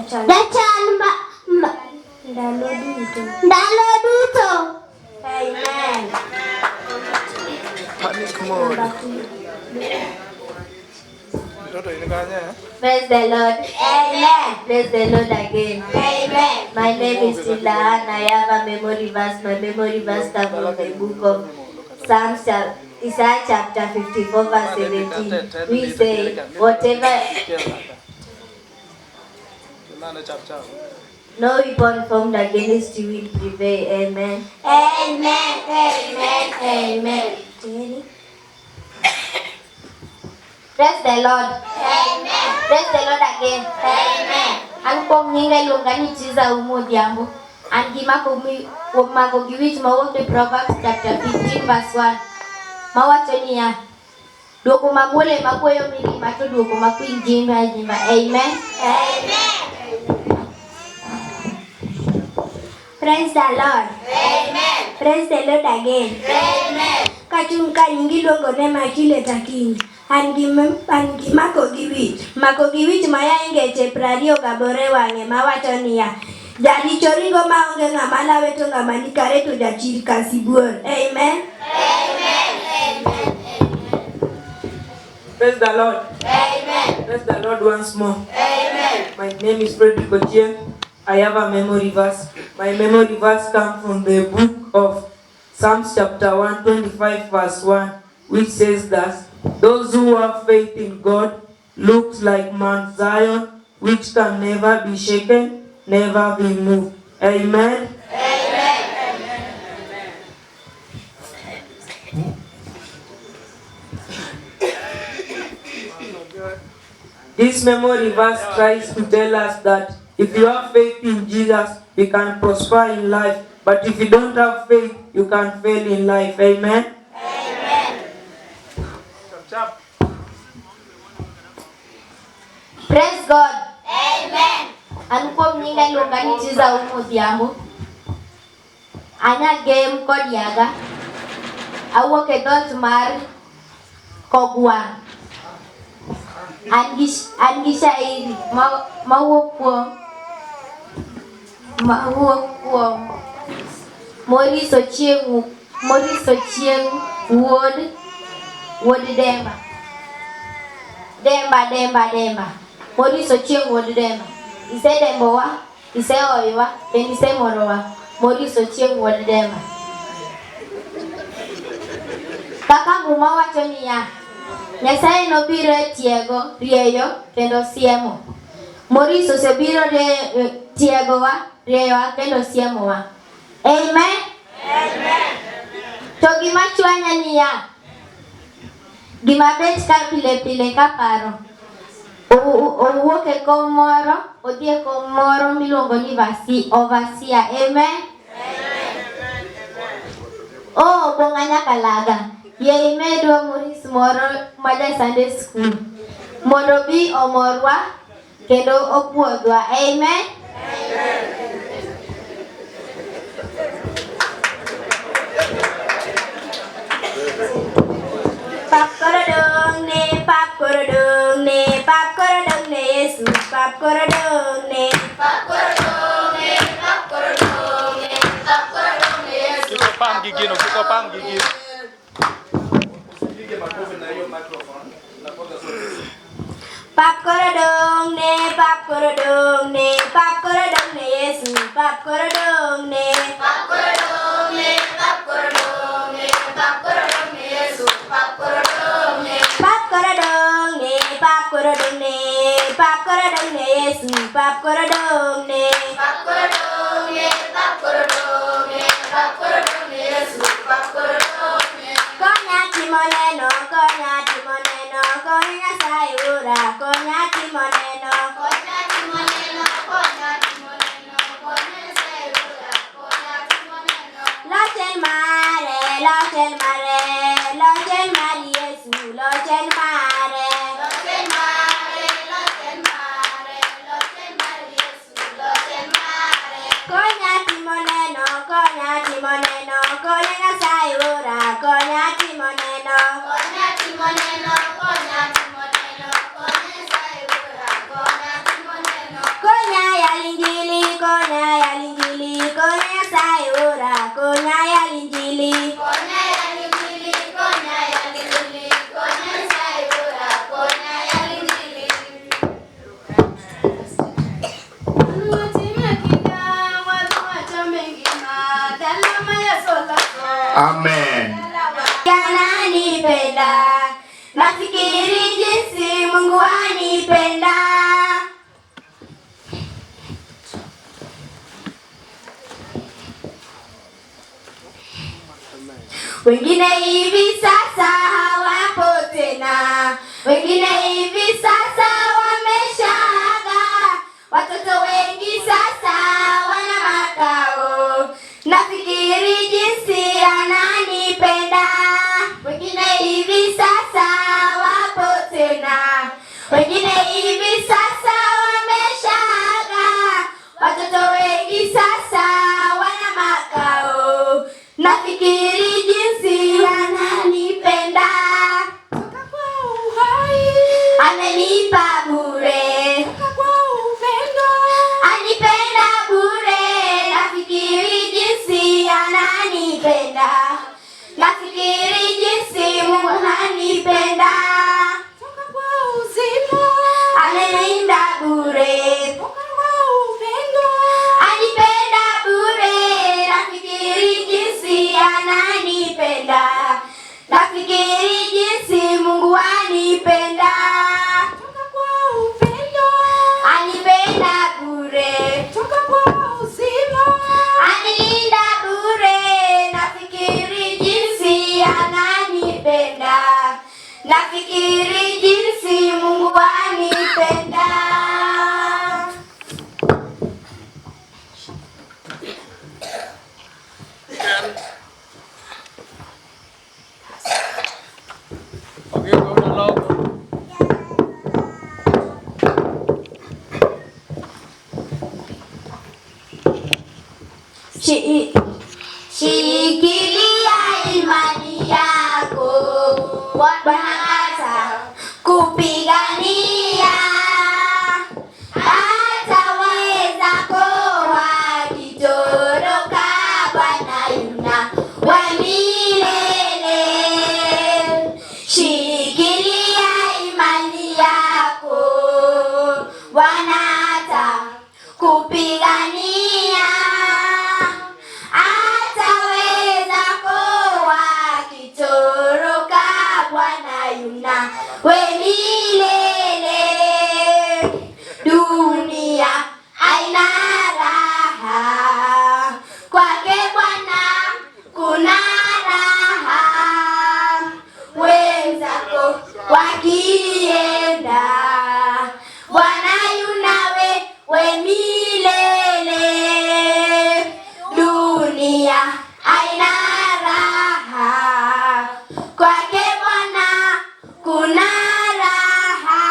Jachan ma, ma, Ndalo duto. ndalo duto. Amen. Panic mode. Mtoto in kanye eh? Praise the Lord. Amen. Praise the Lord again. Amen. My name is Tila and I have a memory verse. My memory verse comes from the book of Psalms, Isaiah chapter 54, verse 17. We say, whatever Mane chap chap. no weapon formed against you will prevail. Amen. Amen. Amen. Amen. Praise the Lord. Amen. Praise the Lord again. Amen. An kuom nyinga iluonga ni Chiza Umo Odhiambo. An gi mako gi wich mawuok e Proverbs chapter 15 verse 1 mawacho niya, duoko mamuol ema kweyo mirima to duoko makwiny jimbe ajimba. Amen. Amen. Praise the Lord. Amen. Praise the Lord again. Amen. Kachung' ka nyingi iluongo ne Makile Takinyi. An gi mako gi wich. Mako gi wich ma yaye ngeche 28 e wang'e mawacho niya, jaricho ringo maonge ng'ama lawe to ng'ama ni kare to jachir ka sibuor. Amen. Amen. Praise the Lord. Amen. Praise the Lord once more. Amen. My name is Frederick Ochieng. I have a memory verse. My memory verse comes from the book of Psalms chapter 125 verse 1, which says that those who have faith in God looks like Mount Zion, which can never be shaken, never be moved. Amen. This memory verse tries to tell us that if you have faith in Jesus, you can prosper in life. But if you don't have faith, you can fail in life. Amen. Chap chap. Praise God. Amen. An kuom nyinga iluonga ni Chiza Umo Odhiambo. Anya Gem kod Yaga. Awuok e dhoot mar Kogwang'. An gi shairi mawuok kuom Maurice Ochieng' wuod Demba. Demba, Demba, Demba. Maurice Ochieng' wuod Demba. Isedembowa, isehoyowa, kendo isemorowa. Maurice Ochieng' wuod Demba. Kaka Muma wacho niya, Nyasaye nobiro e tiego, rieyo, kendo siemo. Maurice osebiro tiegowa, rieyowa, kendo siemowa. Amen. To gima chwanya niya, gima bet ka pile pile kaparo, owuok e kom moro, odhi e kom moro miluongo ni overseer. Amen. Oh, Bonga Nyakalaga, yie imedwa Maurice moro ma ja Sunday school mondo bi omorwa kendo opuodhwa. Amen. Pap koro dong ne, pap koro dong ne, pap koro dong ne Yesu, pap koro dong ne. Pap koro dong ne, pap koro dong ne, pap koro dong ne Yesu. Kiko pam gi gino, kiko pam gi gino. Usipige makofi na hiyo microphone. Nakuwaga sote. Pap koro dong ne, pap koro dong ne, pap koro dong ne Yesu, pap koro dong ne. Pap koro dong ne, pap koro dong ne, pap koro dong ne Yesu, pap koro dong ne. Pap koro dong ne, pap koro dong ne, pap koro dong ne Yesu, pap koro dong ne. Pap koro dong ne, pap koro dong ne, pap koro dong ne Yesu, pap koro dong ne. Konya timo neno, konya timo neno, konya Nyasaye wuora, konya timo neno. Konya timo neno, konya timo neno, konya Nyasaye wuora, konya timo neno. Loch en mare, loch en mare, loch en mar Yesu, loch en mare. Loch en mare, loch en mare, loch en mar Yesu, loch en mare. Konya timo neno, konya timo neno, konya Nyasaye wuora, konya timo neno. Konya timo neno, konya timo neno, konya Nyasaye wuora, konya timo neno. Konya Amen. Ananipenda, nafikiri jinsi Mungu anipenda. Wengine hivi sasa hawapo tena, wengine hivi sasa wameshaaga, watoto wengi sasa wana makao. Nafikiri jinsi ananipenda, wengine hivi sasa wapo tena, wengine hivi sasa wameshaaga, watoto wengi sasa wana makao. Nafikiri jinsi ananipenda, amenipa bure, anipenda bure. Nafikiri jinsi ananipenda, nafikiri jinsi Mungu ananipenda, amenilinda bure, anipenda bure. Nafikiri jinsi ananipenda, nafikiri jinsi Mungu anipenda, anipenda bure, anilinda bure. Nafikiri jinsi ananipenda, nafikiri jinsi Mungu anipenda. Ogigo una loko. Shikilia imani yako, Bwana atakupigania. Hata wenzako wakitoroka, Bwana yuna wa milele. Shikilia imani yako, Bwana atakupigania. Hata wenzako wakitoroka, Bwana yuna we milele. Dunia haina raha, kwake Bwana kuna raha. Wenzako wakienda, Bwana yunawe we milele. Dunia haina raha, kwake Bwana kuna raha.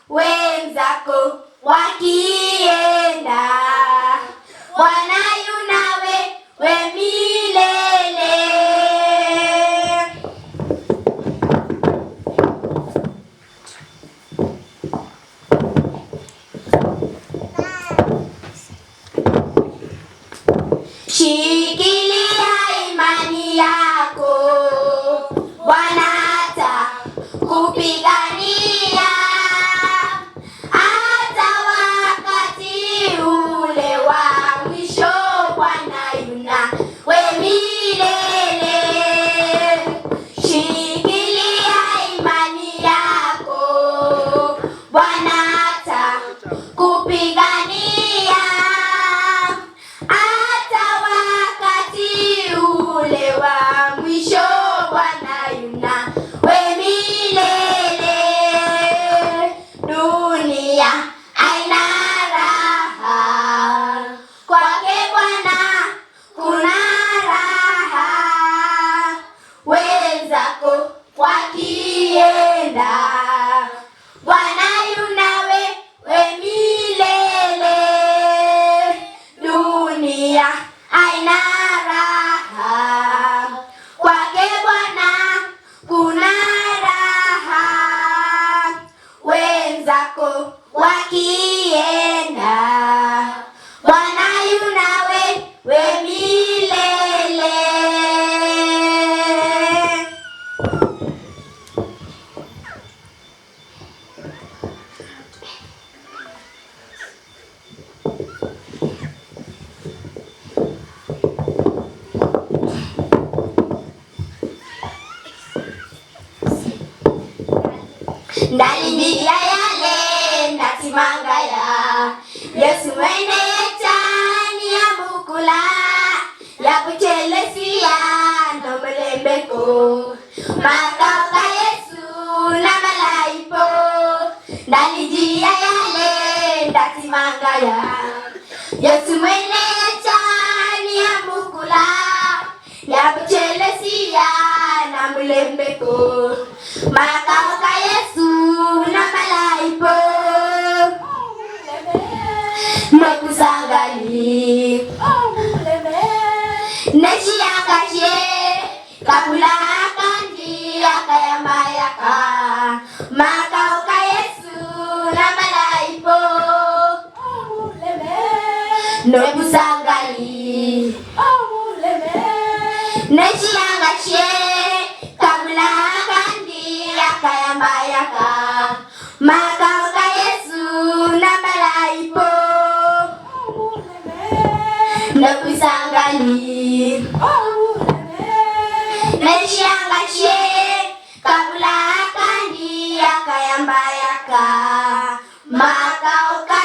Wenzako wakienda, Bwana yunawe we milele. Shikilia imani yako, Bwana atakupigania. Hata wakati ule wa mwisho, Bwana yuna we milele. Shikilia imani yako, Bwana atakupigania. Hata wakati ule wa mwisho, Bwana yuna we milele. Dunia haina raha, kwake Bwana kuna raha. Wenzako wakienda, Bwana yunawe we milele. Dunia haina raha, kwake Bwana kuna raha. Wenzako wakienda, Bwana yunawe we milele. Ndalindia yale ndatimangaya Yesu mwene chani ya mukula ya kuchelesia nomelembeko makao ka Yesu na malaipo ndalijia yale ndatimangaya Yesu mwene chani ya mukula ya kuchelesia na mulembeko makao ka Yesu na malaipo nokusangali neshiyangashe kabula kandi akayamayaka makao ka Yesu na malaipo nokusangali neshiyangashe kabula kandi akayambayaka makao ka Yesu na malaipo nokusangali neshiyangashe kabula kandi akayambayaka makao ka